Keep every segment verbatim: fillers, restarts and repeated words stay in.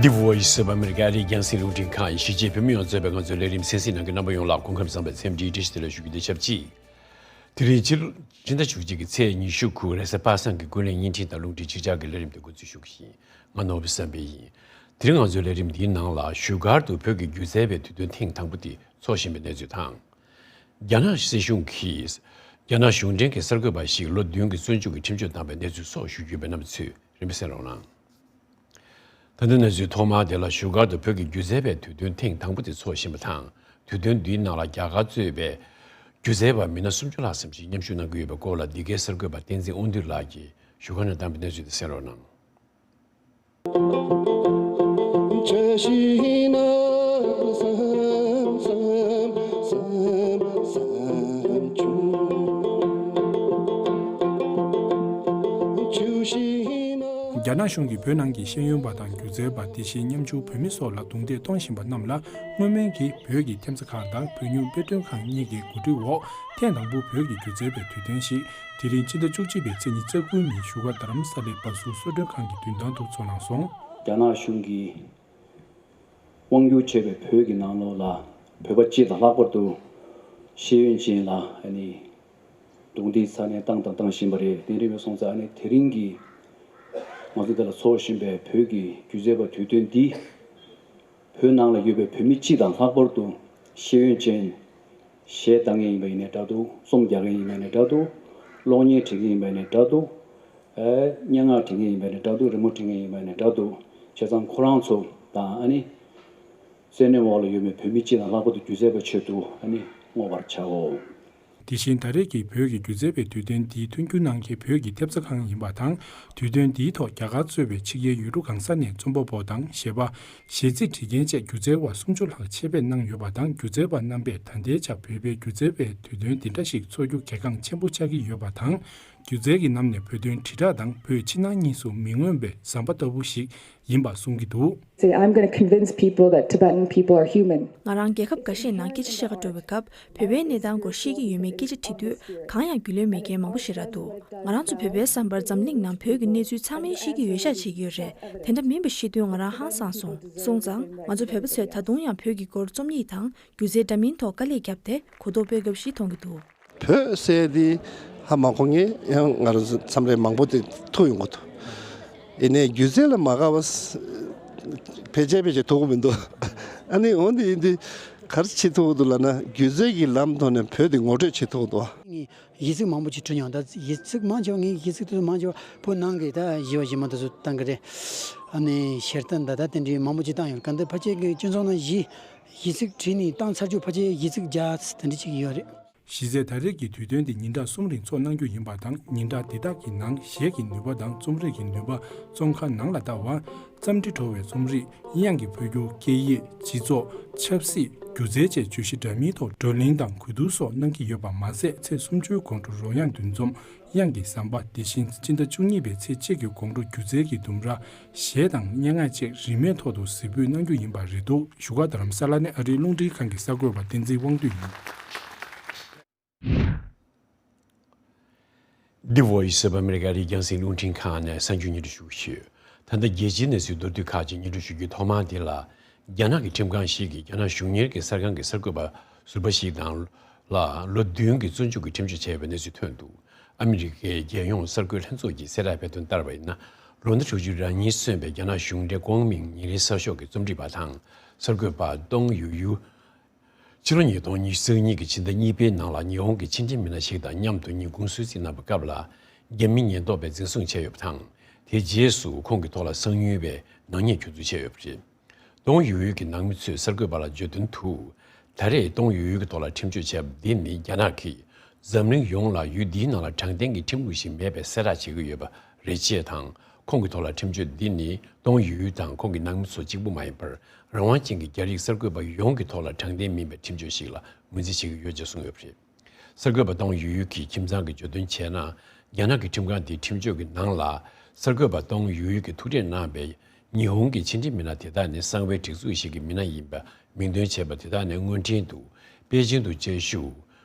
The Voice of America ཨ་རིའི་རྒྱང་སྲིང་རླུང་འཕྲིན་ཁང་གཞིས་བྱེས་བོད་མི་ཡོངས་གཙོས་པའི་ང་ཚོའི་ལས་རིམ་གསན་གཟིགས་གནང་མཁན་རྣམ་པ་ཡོངས་ལ་སྐུ་ཁམས་བཟང་པའི་འཚམས་འདྲིའི་བཀྲ་ཤིས་བདེ་ལེགས་ཞུ་རྒྱུ་དང་ཆབས་ཅིག་དེ་རིང་ཕྱི་ཕྱི་ཟླ་བཅུ་གཅིག་གི་ཚེས་ཉི་ཤུ་དགུ་རེས་གཟའ་པ་སངས་ཀྱི་ཀུན་གླེང་བརྙན་འཕྲིན་དང་རླུང་འཕྲིན་ཆིག་ཆར་གྱི་ལས་རིམ་དེ་འགོ་འཛུགས་ཞུ་གི་ཡིན། ང་ནོར་བུ་བསམ་འཕེལ་ཡིན། དེ་རིང་ང་ཚོའི་ལས་རིམ་འདིའི་ནང་ལ་བཞུགས་སྒར་དུ་བོད་ཀྱི་སྒྱུ་རྩལ་བའི་དུས་སྟོན་ཐེངས་དང་པོ་དེ་འཚོགས་བཞིན་པའི་གནས་ཚུལ་དང་། རྒྱ་ནག་སྲིད་གཞུང་གིས་རྒྱ་ནག་གཞུང་འབྲེལ་གྱི་གསར་འགོད་པ་ཞིག་ལོ་བདུན་གྱི་བཙོན་འཇུག་གི་ཁྲིམས་གཅོད་བཏང་བའི་གནས་ཚུལ་སོགས་ཞུ་རྒྱུ་ཡོད་པས་རྣམ་པ་ཚོས་རིམ་པས་གསན་རོགས་གནང་། ད་ལྟ་གནས་ཚུལ་ཐོག་མ་དེ་ལ་བཞུགས་སྒར་དུ་བོད་ཀྱི་སྒྱུ་རྩལ་བའི་དུས་སྟོན་ཐེངས་དང་པོ་དེ་འཚོགས་བཞིན་པ་དང་། དུས་སྟོན་འདིའི་ནང་ལ་རྒྱ་གར་གཙོས་པའི་སྒྱུ་རྩལ་བ་མི་སྣ་སུམ་ཅུ་ལྷག་ཙམ་ཞིག་མཉམ་ཞུགས་གནང་གི་ཡོད་པའི་སྐོར་ལ་འདི་གའི་གསར་འགོད་པ་བསྟན་འཛིན་དབང་འདུས་ལགས་ཀྱིས་བཞུགས་སྒར་ནས་བཏང་བའི་གནས་ཚུལ་དེ་གསན་རོགས་གནང་། རྒྱ་ནག་གཞུང་གིས་བོད་ནང་གི་ཤེས་ཡོན་པ་དང་སྒྱུ་རྩལ་པ། དེ་བཞིན་ཉམ་ཆུང་བོད་མི་སོགས་ལ་རྡུང་རྡེག་གཏོང་བཞིན་པ་རྣམས་ལ། སྔོན་མའི་གི་བོད་ཀྱི་ཐེབས་རྩ་ཁང་དང་བོད་མྱུར་དཔེ་སྐྲུན་ཁང་གཉིས་ཀྱི་གོ་སྒྲིག་འོག་ཐེངས་དང་པོ་བོད་ཀྱི་སྒྱུ་རྩལ་བའི་དུས་སྟོན་ཞིག་དེ་རིང་ཕྱི་ཟླ་བཅུ་གཅིག་པའི་ཚེས་ཉི་ཤུ་རྩ་དགུ་ཉིན་བཞུགས་སྒར་རྡ་རམ་ས་ལའི་བ་སུ་གསོལ་མགྲོན་ཁང་གི་མདུན་ཐང་དུ་འཚོགས་གནང་སོང་། རྒྱ་ནག་གཞུང་གིས་དབང་བསྒྱུར་བྱས་པའི་བོད་ཀྱི་ནང་ལོགས་ལ་བོད་པ་སྤྱི་དང་ལྷག་པར་དུ་ཤེས་ཡོན་ཅན་ལ་ཨ་ནི་རྡུང་རྡེག་ཚ་ནན་བཏང་དང་བཏང་བཞིན་པ་རེད། དེ་འདྲ་ཡིན་པ་སོང་ཙང་ཨ་ནི་དེ་རིང་གི་ང་ཚོ་འདི་ལ་འཚོགས་བཞིན་པའི་བོད་ཀྱི་སྒྱུ་རྩལ་པ་དུས་སྟོན་འདི་བོད་ནང་ལ་ཡོད་པའི་བོད་མི་སྤྱི་དང་ལྷག་པར་དུ་ཤེས་ཡོན་ཅན། གཞས་གཏང་མཁན་ཡིན་པ་ཡིན་ནའི་འདྲ་འདུག་རྩོམ་རྒྱག་མཁན་ཡིན་པ་ཡིན་ནའི་འདྲ་འདུག་གློག་བརྙན་འབྲི་མཁན་ཡིན་པ་ཡིན་ནའི་འདྲ་འདུག་ཨེ། སྙན་ངག་འབྲི་མཁན་ཡིན་པ་ཡིན་ནའི་འདྲ་འདུག་རི་མོ་འབྲི་མཁན་ཡིན་པ་ཡིན་ནའི་འདྲ་འདུག་བྱས་ཙང་ཁོ་རང་ཚོ་དང་ཨ་ནི། བཙན་གནོན་འོག་ལ་ཡོད་པའི་བོད་མི་སྤྱི་དང་ལྷག་པར་དུ་སྒྱུ་རྩལ་པའི་ཆེད་དུ་ཨ་ནི་བསྔོ་བར་བྱའོ། དེ་བཞིན་ད་རེས་ཀྱི་བོད་ཀྱི་སྒྱུ་རྩལ་པའི་དུས་སྟོན་འདིའི་མཐུན་འགྱུར་གནང་མཁན་བོད་ཀྱི་ཐེབས་རྩ་ཁང་ཡིན་པ་དང་། དུས་སྟོན་འདིའི་ཐོག་རྒྱ་གར་གཙོས་པའི་ཕྱི་རྒྱལ་ཡུལ་གྲུ་གང་ས་ནས་རྩོམ་པ་པོ་དང་གཞས་པ། གཞས་ཚིག་འབྲི་མཁན་བཅས་སྒྱུ་རྩལ་བ་སུམ་ཅུ་ལྷག་ཆེད་ཕེབས་གནང་ཡོད་པ་དང་། སྒྱུ་རྩལ་པ་རྣམ་པས་ད་ལྟའི་ཆར་བོད་པའི་སྒྱུ་རྩལ་པའི་དུས་སྟོན་འདི་འདྲ་ཞིག་འཚོགས་རྒྱུ་གལ་འགངས་ཆེན་པོ་ཆགས་ཀྱི་ཡོད་པ་དང་། སྒྱུ་རྩལ་གྱི་ལམ་ནས་བོད་དོན་དྲིལ་བསྒྲགས་དང་བོད་ཕྱི་ནང་གཉིས་སུ་མི་མངོན་པའི་ཟམ་པ་ལྟ་བུ་ཞིག་ཡིན་པ་གསུང་གི་འདུག། Say, I'm going to convince people that Tibetan people are human. ང་རང་རྒྱལ་ཁབ་འགའ་ཤས་ནང་སྐད་ཆ་བཤད་ག་འགྲོ་བའི་སྐབས། བོད་པའི་གནས་སྟངས་སྐོར་བཤད་ཀྱི་ཡོད་མེད་སྐད་ཆ་དྲི་དུས། གང་ཡང་རྒྱུས་ལོན་མེད་མཁན་མང་པོ་ཞེ་དྲག་འདུག། ང་རང་ཚོ་བོད་པའི་བསམ་པར་འཛམ་གླིང་ནང་བོད་ཀྱི་གནས་ཚུལ་ཚང་མའི་ཤེས་ཀྱི་ཡོད་ཤག་བྱེད་ཀྱི་ཡོད་རེད། དེ་འདྲ་མིན་པ་ཤེས་དུས་ང་རང་ཧང་སངས་སོང་། སོང་ཙང་། ང་ཚོ་བོད་པ་ཚོས་ད་དུང་ཡང་བོད་ཀྱི་སྐོར་རྩོམ་ཡིག་དང་སྒྱུ་རྩལ་འདྲ་མིན་ཐོག་དཀའ་ལས་བརྒྱབ་སྟེ་གོ་རྟོགས་སྤེལ་དགོས་པ་ཞིག་མཐོང་གི་འདུག། བོད་ཟེར་དེ་ཧ་མ་གོ་མཁན་ཡང་ང་རང་ཚོ་མཚམས་རེ་མང་པོ་དེ་ཐུག་ཡོང་གི་འདུག། ཡིན་ནའི་སྒྱུ་རྩལ་ལ་མ་དགའ་བ་ཕལ་ཆེར་ཕལ་ཆེར་ཐུག་གི་མི་འདུག། ཨ་ནི་འོན་ཏེ་ཡིན་དུས་ག་རེ་བྱེད་ཐུབ་ཀྱི་འདུག་ལབ་ན། སྒྱུ་རྩལ་གྱི་ལམ་ཐོག་ནས་བོད་དེ་ངོ་སྤྲོད་བྱེད་ཐུབ་ཀྱི་འདུག། ངས་གཞས་ཚིག་མང་པོ་ཅིག་བྲིས་མྱོང་། ད་གཞས་ཚིག་མང་ཆེ་བ། ངས་གཞས་ཚིག་དེ་ཚོ་མང་ཆེ་བ་བོད་ནང་གི་ད་གཞས་པ་གཞས་མ་དེ་ཚོ་བཏང་གི་རེད། ཨ་ནི་ཤེར་ཏན་ད་ལྟ་དེ་འདྲའི་མང་པོ་ཅིག་བཏང་ཡོད། གང་ལྟར་ཕལ་ཆེར་གྱི་སྤྱི་ཚོགས་ནང་གཞས་གཞས་ཚིག་བྲིས་ནས་བཏང་ཚར་རྒྱུ་ཕལ་ཆེར་གཞས་ཚིག་བརྒྱ་དེ་འདྲ་ཅིག་ཡོད་རེད། གཞི་རྩའི་ད་རེས་ཀྱི་དུས་སྟོན་འདི་ཉིན་གྲངས་གསུམ་རིང་འཚོགས་གནང་རྒྱུ་ཡིན་པ་དང་། ཉིན་གྲངས་འདི་དག་གི་ནང་གཞས་ཀྱི་ནུས་པ་དང་རྩོམ་རིག་གི་ནུས་པ། རྩོམ་ཁང་ནང་ལ་ལྟ་བ། རྩོམ་འབྲི་བྲོ་བའི་རྩོམ་རིག། དབྱངས་ཀྱི་འཕོ་འགྱུར། སྐད་ཡིག། སྤྱི་ཚོགས། ཆབ་སྲིད། སྒྱུ་རྩལ་བཅས་བརྗོད་གཞི་འདྲ་མིན་ཐོག་བགྲོ་གླེང་དང་གོ་བསྡུར་སོགས་གནང་གི་ཡོད་པ་མ་ཟད། ཚེས་སུམ་ཅུའི་དགོང་དྲོ་རོལ་དབྱངས་འདུ་འཛོམས། དབྱངས་ཀྱི་ཟམ་པ། དེ་བཞིན་སྤྱི་ཟླ་བཅུ་གཉིས་པའི་ཚེས་གཅིག་གི་དགོང་དྲོ་སྒྱུ་རྩལ་གྱི་ལྡུམ་ར། གཞས་དང་སྙན་ངག་བཅས་རིན་མེད་ཐོག་ཏུ་གཟིགས་འབུལ་གནང་རྒྱུ་ཡིན་པ་རེད་འདུག། བཞུགས་སྒར་རྡ་རམ་ས་ལ་ནས་ཨ་རིའི་རླུང་འཕྲིན་ཁང་གི་གསར་འགོད་པ་བསྟན་འཛིན་དབང་འདུས་ཡིན། The Voice of America ཨ་རིའི་རྒྱང་སྲིང་རླུང་འཕྲིན་ཁང་ནས་གསར་འགྱུར་སྙན་སྒྲོན་ཞུ་གི་ཡོད། ད་ལྟ་རྒྱལ་སྤྱིའི་གནས་ཚུལ་མདོར་བསྡུས་ཁག་ཅིག་སྙན་སྒྲོན་ཞུ་རྒྱུའི་ཐོག་མར་དེ་ལ། རྒྱ་ནག་གི་ཁྲིམས་ཁང་ཞིག་གིས་རྒྱ་ནག་གཞུང་གཉེར་གྱི་གསར་ཁང་གི་གསར་འགོད་པ་ཟུར་པ་ཞིག་དང་ལ་ལོ་བདུན་གྱི་བཙོན་འཇུག་གི་ཁྲིམས་གཅོད་བྱས་པའི་གནས་ཚུལ་ཐོན་འདུག། ཨ་མི་རི་ཀའི་རྒྱལ་ཡོངས་གསར་འགོད་ལྷན་ཚོགས་ཀྱིས་གསལ་བསྒྲགས་སྤེལ་དོན་ལྟར་བ་ཡིན་ན། ལོ་ན་དྲུག་ཅུ་རེ་གཉིས་སོན་པའི་རྒྱ་ནག་གཞུང་འབྲེལ་ཀོང་མིང་ཉིན་རེའི་གསར་ཤོག་གི་རྩོམ་སྒྲིག་པ་དང་། གསར་འགོད་པ་ཏོང་ཡུ་ཡུ། ཕྱི་ལོ་ཉིས་སྟོང་ཉི་ཤུ་རྩ་གཉིས་ཀྱི་ཕྱི་ཟླ་གཉིས་པའི་ནང་ལ་ཉི་ཧོང་གི་ཕྱི་འབྲེལ་མི་སྣ་ཞིག་དང་མཉམ་དུ་ཉིན་གུང་གསོལ་ཚིགས་གནང་བའི་སྐབས་ལ། རྒྱ་མིའི་ཉེན་རྟོག་པས་འཛིན་བཟུང་བྱས་ཡོད་པ་དང་། དེའི་རྗེས་སུ་ཁོང་གི་ཐོག་ལ་གསང་ཉུལ་བའི་ནག་ཉེས་གྱོད་འཛུགས་བྱས་ཡོད་པ་རེད། ཏོང་ཡུ་ཡུ་གི་ནང་མི་ཚོས་གསར་འགོད་པ་ལ་བརྗོད་དོན་དུ། ད་རེས་ཏོང་ཡུ་ཡུ་གི་ཐོག་ལ་ཁྲིམས་གཅོད་བྱས་པ་འདི་ནི་རྒྱ་ནག་གིས་འཛམ་གླིང་ཡོངས་ལ་ཡུལ་འདིའི་ནང་ལ་དྲང་བདེན་གྱི་ཁྲིམས་ལུགས་ཤིག་མེད་པའི་གསལ་བསྒྲགས་བྱེད་ཀྱི་ཡོད་པ་རེད་ཅེས་དང་། ཁོང་གི་ཐོག་ལ་ཁྲིམས་གཅོད་འདི་ནི་ཏོང་ཡུ་ཡུ་དང་ཁོང་གི་ནང་མི་ཚོ་གཅིག་པུ་མ་ཡིན་པར། རང་དབང་ཅན་གྱི་རྒྱ་རིགས་གསར་འགོད་པ་ཡོངས་ཀྱི་ཐོག་ལ་དྲང་བདེན་མིན་པའི་ཁྲིམས་གཅོད་ཞིག་ལ་ངོས་འཛིན་བྱེད་ཀྱི་ཡོད་ཅེས་གསུངས་ཡོད་པ་རེད། གསར་འགོད་པ་ཏོང་ཡུ་ཡུ་གིས་ཁྱིམ་ཚང་གི་བརྗོད་དོན་བྱས་ན། རྒྱ་ནག་གི་ཁྲིམས་ཁང་དེའི་ཁྲིམས་གཅོད་ཀྱི་ནང་ལ། གསར་འགོད་པ་ཏོང་ཡུ་ཡུ་གིས་ཐུག་འཕྲད་གནང་བའི་ཉི་ཧོང་གི་ཕྱི་འབྲེལ་མི་སྣ་དེ་དག་ནི་གསང་བའི་སྒྲིག་འཛུགས་ཤིག་གི་མི་སྣ་ཡིན་པ་མིང་འདོན་བྱས་པ་དེ་དག་ནི་དངོས་འབྲེལ་དུ་པེ་ཅིང་དུ་བཅའ་བཞུགས་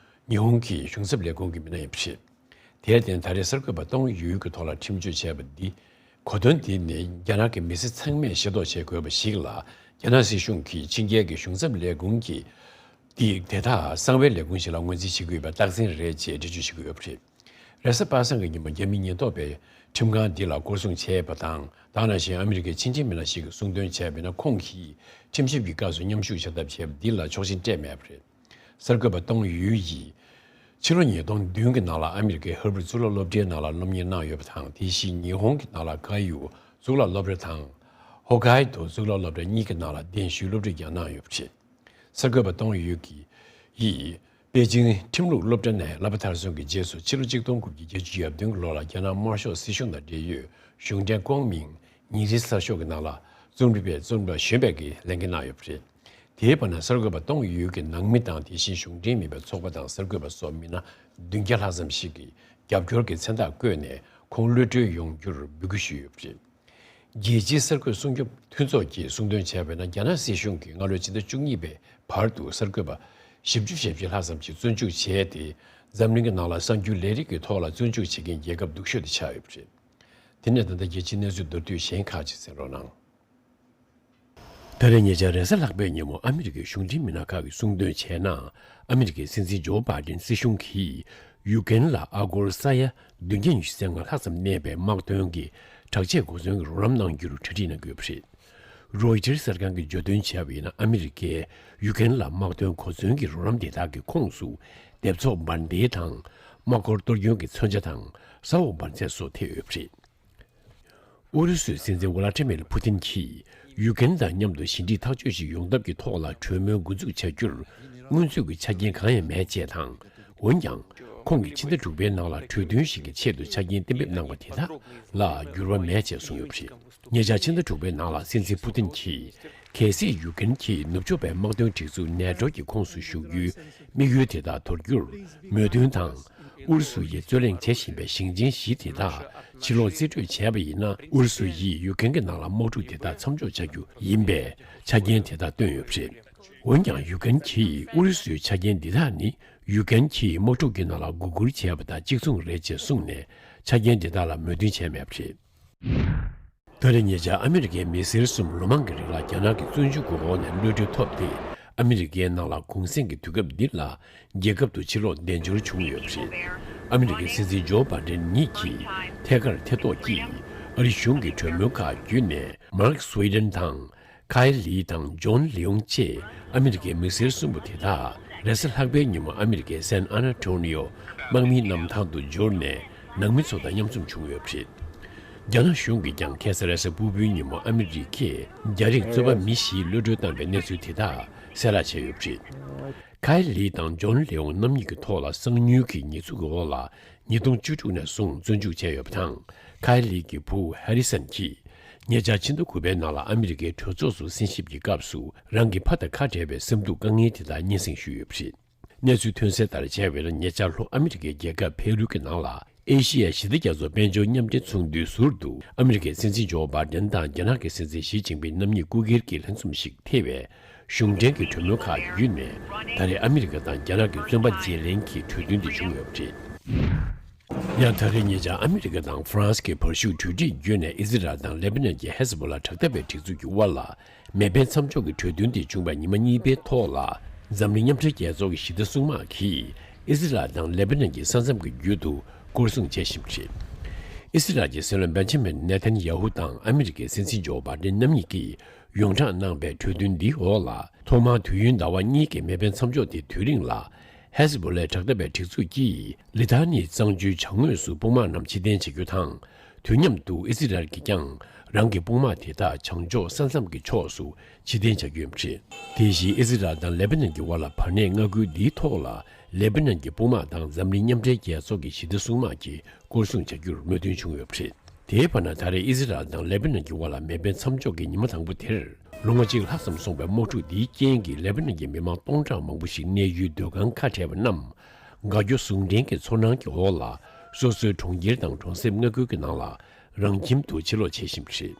ཉི་ཧོང་གི་གཞུང་ཚབ་ལས་ཁུངས་ཀྱི་མི་སྣ་ཡིན་པ་རེད། དེར་བརྟེན། ད་རེས་གསར་འགོད་པ་ཏོང་ཡུ་ཡུ་གི་ཐོག་ལ་ཁྲིམས་གཅོད་བྱས་པ་འདི། གོ་དོན་དེ་ནི་རྒྱ་ནག་གི་མི་སེར་ཚང་མས་ཤེས་རྟོགས་བྱེད་དགོས་པ་ཞིག་ལ། རྒྱ་ནག་སྲིད་གཞུང་གིས་ཕྱི་རྒྱལ་གྱི་གཞུང་ཚབ་ལས་ཁུངས་ཀྱིས་དེ་དེ་དག་གསང་བའི་ལས་ཁུངས་ཤིག་ལ་ངོས་འཛིན་བྱེད་དགོས་པའི་རྟགས་མཚན་རེད་ཅེས་འགྲེལ་བརྗོད་བྱེད་ཀྱི་ཡོད་པ་རེད། རེས་གཟའ་པ་སངས་ཀྱི་ཉིན་མོ་རྒྱ་མིའི་ཉེན་རྟོག་པས་ཁྲིམས་ཁང་འདི་ལ་སྐོར་སྲུང་བྱས་པ་དང་། ད་ག་ནང་བཞིན་ཨ་མི་རི་ཀའི་ཕྱི་འབྲེལ་མི་སྣ་ཞིག་གིས་གསུངས་དོན་བྱས་པ་ཡིན་ན། ཁོང་གིས་ཁྲིམས་ཞིབ་ཀྱི་སྐབས་སུ་མཉམ་ཞུགས་བྱ་ཐབས་བྱས་པ་འདི་ལ་ཆོག་མཆན་སྤྲད་མེད་པ་རེད། གསར་འགོད་པ་ཏོང་ཡུས་ཡིས་ཕྱི་ལོ་ཉིས་སྟོང་བདུན་གྱི་ནང་ལ་ཨ་མི་རི་ཀའི་ཧར་ཝརཌ་གཙུག་ལག་སློབ་གྲྭའི་ནང་ལ་སློབ་གཉེར་གནང་ཡོད་པ་དང་། དེ་བཞིན་ཉི་ཧོང་གི་ནང་ལ་ཀ་ཡུ་གཙུག་ལག་སློབ་གྲྭ་དང་། ཧོ་ཀའི་ཏོ་གཙུག་ལག་སློབ་གྲྭ་གཉིས་ཀྱི་ནང་ལ་གདན་ཞུའི་སློབ་ཁྲིད་ཀྱང་གནང་ཡོད་པ་རེད། གསར་འགོད་པ་ཏོང་ཡུས་ཀྱིས་ཡིས་པེ་ཅིང་ཁྲིམས་ལུགས་སློབ་གྲྭ་ནས་བསླབ་པ་མཐར་སོན་གྱི་རྗེས་སུ་ཕྱི་ལོ་ཆིག་སྟོང་དགུ་བརྒྱ་བརྒྱད་ཅུ་གྱ་བདུན་གྱི་ལོ་ལ་རྒྱ་ནག་དམར་ཤོག་སྲིད་གཞུང་དང་འབྲེལ་ཡོད་གཞུང་འབྲེལ་ཀོང་མིང་ཉིན་རེའི་གསར་ཤོག་གི་ནང་ལ་རྩོམ་སྒྲིག་པའི་རྩོམ་པ་གཞོན་པའི་གི་ལས་འགན་གནང་ཡོད་པ་རེད། དེའི་བར་ན་གསར་འགོད་པ་ཏོང་ཡུས་ཀྱི་ནང་མི་དང་། དེ་བཞིན་གཞུང་འབྲེལ་མིན་པའི་ཚོགས་པ་དང་གསར་འགོད་པ་སོགས་མི་སྣ་བདུན་བརྒྱ་ལྷག་ཙམ་ཞིག་གིས་རྒྱབ་སྐྱོར་གྱི་མཚན་རྟགས་བཀོད་ནས་ཁོང་གློད་གྲོལ་ཡོང་རྒྱུར་འབོད་སྐུལ་ཞུས་ཡོད་པ་རེད། རྒྱལ་སྤྱིའི་གསར་འགོད་སྲུང་སྐྱོབ་མཐུན་ཚོགས་ཀྱིས་གསུངས་དོན་བྱས་པ་ཡིན་ན། རྒྱ་ནག་སྲིད་གཞུང་གིས་སྔ་ལོའི་ཕྱི་ཟླ་བཅུ་གཉིས་པའི་བར་དུ་གསར་འགོད་པ་བཞི་བཅུ་ཞེ་བཞི་ལྷག་ཙམ་ཞིག་བཙོན་འཇུག་བྱས་ཏེ། འཛམ་གླིང་གི་ནང་ལ་གསར་འགྱུར་ལས་རིགས་ཀྱི་ཐོག་ལ་བཙོན་འཇུག་བྱེད་མཁན་རྒྱལ་ཁབ་སྡུག་ཤོས་དེ་ཆགས་ཡོད་པ་རེད། དེ་ནས་ད་ལྟ་རྒྱལ་སྤྱིའི་གནས་ཚུལ་མདོར་བསྡུས་གཞན་ཁག་ཅིག་གསན་རོགས་གནང་། ད་རེས་ཉེ་ཆར་རེས་གཟའ་ལྷག་པའི་ཉིན་མོ་ཨ་མི་རི་ཀའི་གཞུང་འབྲེལ་མི་སྣ་ཁག་གིས་གསུངས་དོན་བྱས་ན། ཨ་མི་རི་ཀའི་སྲིད་འཛིན་ཇོ་བྷའི་ཌེན་སྲིད་གཞུང་གིས་ཡུ་ཀེན་ལ་ཨ་སྒོར་ས་ཡ་བདུན་བརྒྱ་ཉི་ཤུ་རྩ་ལྔ་ལྷག་ཙམ་གནས་པའི་དམག་དོན་གྱི་དྲག་ཆས་གོ་མཚོན་གྱི་རོགས་རམ་གནང་རྒྱུར་གྲ་སྒྲིག་གནང་གི་ཡོད་པ་རེད། རོའི་ཊར་གསར་ཁང་གིས་བརྗོད་དོན་བྱས་པ་ཡིན་ན། ཨ་མི་རི་ཀས་ཡུ་ཀེན་ལ་དམག་དོན་གོ་མཚོན་གྱི་རོགས་རམ་དེ་དག་གི་ཁོངས་སུ་སྡེབ་ཚོགས་འབར་མདེལ་དང་། དམག་འཁོར་གཏོར་སྐྱོན་གྱི་མཚོན་ཆ་དང་། ས་འོག་འབར་རྫས་སོགས་ཐེ་ཡོད་པ་རེད། ཨུ་རུ་སུའི་སྲིད་འཛིན་ཝ་ལ་ཏྲི་མིར་ཕུ་ཏིན་གྱིས་ཡུ་ཀེན་དང་མཉམ་དུ་ཞི་འགྲིག་ཐག་གཅོད་ཅིག་ཡོང་ཐབས་ཀྱི་ཐོག་ལ་གྲོས་མོལ་འགོ་འཛུགས་བྱ་རྒྱུར་སྔོན་ཚུད་ཀྱི་ཆ་རྐྱེན་གང་ཡང་མེད་ཅེས་དང་། འོན་ཀྱང་། ཁོང་གིས་ཕྱི་ཟླ་དྲུག་པའི་ནང་ལ་གྲོས་མཐུན་ཞིག་གི་ཆེད་དུ་ཆ་རྐྱེན་གཏན་འབེབས་གནང་བ་དེ་དག་ལ་འགྱུར་བ་མེད་ཅེས་གསུངས་ཡོད་པ་རེད། ཉེ་ཆར་ཕྱི་ཟླ་དྲུག་པའི་ནང་ལ་སྲིད་འཛིན་ཕུ་ཏིན་གྱིས། གལ་སྲིད་ཡུ་ཀེན་གྱིས་ནུབ་ཕྱོགས་པའི་དམག་དོན་སྒྲིག་འཛུགས་ནེ་ཊོ་གི་ཁོངས་སུ་ཞུགས་རྒྱུའི་དམིགས་ཡུལ་དེ་དག་དོར་རྒྱུར་མོས་མཐུན་དང་། ཨུ་རུ་སུ་ཡིས་རྩོད་གླེང་བྱེད་བཞིན་པའི་ཞིང་ཆེན་བཞི་དེ་དག་ཕྱིར་ལོག་རྩིས་སྤྲོད་བྱས་པ་ཡིན་ན། ཨུ་རུ་སུ་ཡིས་ཡུ་ཀེན་གྱི་ནང་ལ་དམག་འཁྲུག་དེ་དག་མཚམས་འཇོག་བྱ་རྒྱུ་ཡིན་པའི་ཆ་རྐྱེན་དེ་དག་བཏོན་ཡོད་པ་རེད། འོན་ཀྱང་། ཡུ་ཀེན་གྱིས་ཨུ་རུ་སུའི་ཆ་རྐྱེན་འདི་དག་ནི་ཡུ་ཀེན་གྱིས་དམག་འཁྲུག་གི་ནང་ལ་མགོ་སྒུར་བྱས་པ་དང་གཅིག་མཚུངས་རེད་ཅེས་གསུངས་ནས། ཆ་རྐྱེན་འདི་དག་ལ་མོས་མཐུན་བྱས་མེད་པ་རེད། ད་རེས་ཉེ་ཆར་ཨ་མི་རི་ཀའི་མི་སེར་གསུམ་ལོ་མང་གི་རིང་ལ་རྒྱ་ནག་གི་བཙོན་འཇུག་གི་འོག་ནས་གློད་གྲོལ་ཐོབ་སྟེ། ཨ་མི་རི་ཀའི་ནང་ལ་གུང་གསེང་གི་དུས་སྐབས་འདི་ལ་རྒྱལ་ཁབ་ཏུ་ཕྱིར་ལོག་གདན་འབྱོར་བྱུང་ཡོད་པ་རེད། ཨ་མི་རི་ཀའི་སྲིད་འཛིན་ཇོ་བྷའི་ཌེན་ཉིད་ཀྱིས་ཐད་ཀར་ཐེ་གཏོགས་ཀྱིས་ཨ་རི་གཞུང་གི་གྲོས་མོལ་ཁག་བརྒྱུད་ནས། མཱརྐ་སུའེ་ཏན་དང་། ཁའི་ལི་དང་ཇོན་ལི་ཡོང་བཅས་ཨ་མི་རི་ཀའི་མི་སེར་གསུམ་པོ་དེ་དག་རེས་གཟའ་ལྷག་པའི་ཉིན་མོ་ཨ་མི་རི་ཀའི་སན་ཨ་ན་ཊོ་ནི་ཡོ་དམག་མིའི་གནམ་ཐང་དུ་འབྱོར་ནས། ནང་མི་ཚོ་དང་མཉམ་འཛོམས་བྱུང་ཡོད་པ་རེད། རྒྱ་ནག་གཞུང་གིས་ཀྱང་ཁ་སང་རེས་གཟའ་ཕུར་བུའི་ཉིན་མོ་ཨ་མི་རི་ཀས་རྒྱ་རིགས་གཙོས་པ་མི་བཞིའི་གློད་གྲོལ་བཏང་བའི་གནས་ཚུལ་དེ་དག་གསལ་བསྒྲགས་བྱས་ཡོད་པ་རེད། ཁའི་ལི་དང་ཇོན་ལི་ཡོང་རྣམ་གཉིས་ཀྱི་ཐོག་ལ་གསང་མྱུལ་གྱི་ཉེས་འཛུགས་ཀྱི་འོག་ལ་ཉིས་སྟོང་བཅུ་དྲུག་ནས་བཟུང་བཙོན་འཇུག་བྱས་ཡོད་པ་དང་། ཁའི་ལི་གི་བུ་ཧེ་རི་སན་གྱིས་ཉེ་ཆར་ཕྱི་ཟླ་དགུ་པའི་ནང་ལ་ཨ་མི་རི་ཀའི་གྲོས་ཚོགས་སུ་གསན་ཞིབ་ཀྱི་སྐབས་སུ་རང་གི་ཕ་དང་ཁ་བྲལ་བའི་སེམས་སྡུག་དཀའ་ངལ་དེ་དག་སྙན་སེང་ཞུས་ཡོད་པ་རེད། གནས་ཚུལ་ཐོན་གསལ་ལྟར་བྱས་པ་ཡིན་ན། ཉེ་ཆར་ལྷོ་ཨ་མི་རི་ཀའི་རྒྱལ་ཁབ་ཕེ་རུ་གྱི་ནང་ལ་ཨེ་ཤི་ཡ་ཞི་བདེ་རྒྱ་མཚོ་དཔལ་འབྱོར་མཉམ་འབྲེལ་ཚོགས་འདུའི་ཟུར་དུ་ཨ་མི་རི་ཀའི་སྲིད་འཛིན་ཇོ་བྷའི་ཌེན་དང་རྒྱ་ནག་གི་སྲིད་འཛིན་ཞི་ཅིན་ཕིན་རྣམ་གཉིས་སྐུ་སྒེར་གྱི་ལྷན་འཛོམས་ཤིག་ཐེ་བའི་གཞུང་འབྲེལ་གྱི་གྲོས་མོལ་ཁག་བརྒྱུད་ནས། ད་རེས་ཨ་མི་རི་ཀ་དང་རྒྱ་ནག་གི་བཙོན་པ་བརྗེ་ལེན་གྱི་གྲོས་མཐུན་དེ་བྱུང་ཡོད་པ་རེད། ཡང་ད་རེས་ཉེ་ཆར་ཨ་མི་རི་ཀ་དང་ཧྥ་རན་སི་གི་བར་ཞུགས་གྲོས་འགྲིག་བརྒྱུད་ནས་ཨི་ཟི་རལ་དང་ལེ་པ་ནན་གྱི་ཧེ་ཟི་བྷོ་ལ་དྲག་འཐབ་པའི་སྒྲིག་འཛུགས་ཀྱི་དབར་ལ་མེ་འཕེན་མཚམས་འཇོག་གི་གྲོས་མཐུན་དེ་བྱུང་བའི་ཉི་མ་གཉིས་པའི་ཐོག་ལ། འཛམ་གླིང་མཉམ་འབྲེལ་རྒྱལ་ཚོགས་ཀྱི་ཞི་བདེ་སྲུང་དམག་གིས་ཨི་ཟི་རལ་དང་ལེ་པ་ནན་གྱི་ས་མཚམས་ཀྱི་རྒྱུད་དུ་སྐོར་སྲུང་བྱེད་བཞིན་པ་རེད། ཨི་ཟི་རལ་གྱི་སྲིད་བློན་བེན་ཇ་མིན་ནེ་ཐན་ཡ་ཧུ་དང་ཨ་མི་རི་ཀའི་སྲིད་འཛིན་ཇོ་བྷའི་ཌེན་རྣམ་གཉིས་ཀྱིས་ཡོངས་བསྒྲགས་གནང་པའི་གྲོས་མཐུན་འདིའི་འོག་ལ། ཐོག་མར་དུས་ཡུན་ཟླ་བ་གཉིས་ཀྱི་མེ་འཕེན་མཚམས་འཇོག་དེའི་དུས་རིང་ལ། ཧེ་ཟི་བྷོ་ལའི་དྲག་འཐབ་པའི་སྒྲིག་འཛུགས་ཀྱིས་ལི་ཐ་ནིའི་གཙང་ཆུའི་བྱང་ངོས་སུ་དཔུང་དམག་རྣམས་ཕྱིར་འཐེན་བྱ་རྒྱུ་དང་། དུས་མཉམ་དུ་ཨི་ཟི་རལ་གྱིས་ཀྱང་རང་གི་དཔུང་དམག་དེ་དག་བྱང་ཕྱོགས་ས་མཚམས་ཀྱི་ཕྱོགས་སུ་ཕྱིར་འཐེན་བྱ་རྒྱུ་ཡིན་པ་རེད། དེ་བཞིན་ཨི་ཟི་རལ་དང་ལེ་པ་ནན་གྱི་དབར་ལ་བར་གནས་མངའ་ཁུལ་འདིའི་ཐོག་ལ་ལེ་པ་ནན་གྱི་དཔུང་དམག་དང་འཛམ་གླིང་མཉམ་འབྲེལ་རྒྱལ་ཚོགས་ཀྱི་ཞི་བདེ་སྲུང་དམག་གིས་སྐོར་སྲུང་བྱ་རྒྱུར་མོས་མཐུན་བྱུང་ཡོད་པ་རེད། དེའི་བར་ན། ད་རེས་ཨི་ཟི་རལ་དང་ལེ་པ་ནན་གྱི་དབར་ལ་མེ་འཕེན་མཚམས་འཇོག་གི་ཉི་མ་དང་པོ་དེར། ལོ་ངོ་གཅིག་ལྷག་ཙམ་སོང་བའི་དམག་འཁྲུག་འདིའི་རྐྱེན་གྱིས་ལེ་པ་ནན་གྱི་མི་མང་སྟོང་ཕྲག་མང་པོ་ཞིག་གནས་ཡུལ་སྡོད་ཁང་ཁ་བྲལ་བ་རྣམས། དགའ་སྐྱོ་ཟུང་འབྲེལ་གྱི་ཚོར་སྣང་གི་འོག་ལ། སོ་སོའི་གྲོང་ཁྱེར་དང་གྲོང་གསེབ་མངའ་ཁུལ་གྱི་ནང་ལ་རང་ཁྱིམ་དུ་ཕྱིར་ལོག་བྱེད་བཞིན་པ་རེད།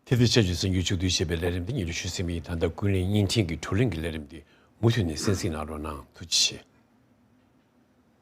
དེ་དང་ཆབས་ཅིག་གསར་འགྱུར་ཕྱོགས་བསྡུས་ཞེས་པའི་ལས་རིམ་འདི་སྙན་སྒྲོན་ཞུས་ཟིན་པ་ཡིན། ད་ལྟ་ཀུན་གླེང་བརྙན་འཕྲིན་གྱི་བགྲོ་གླེང་གི་ལས་རིམ་འདི་མུ་མཐུད་ནས་གསན་གཟིགས་གནང་རོགས་གནང་། ཐུགས་རྗེ་ཆེ།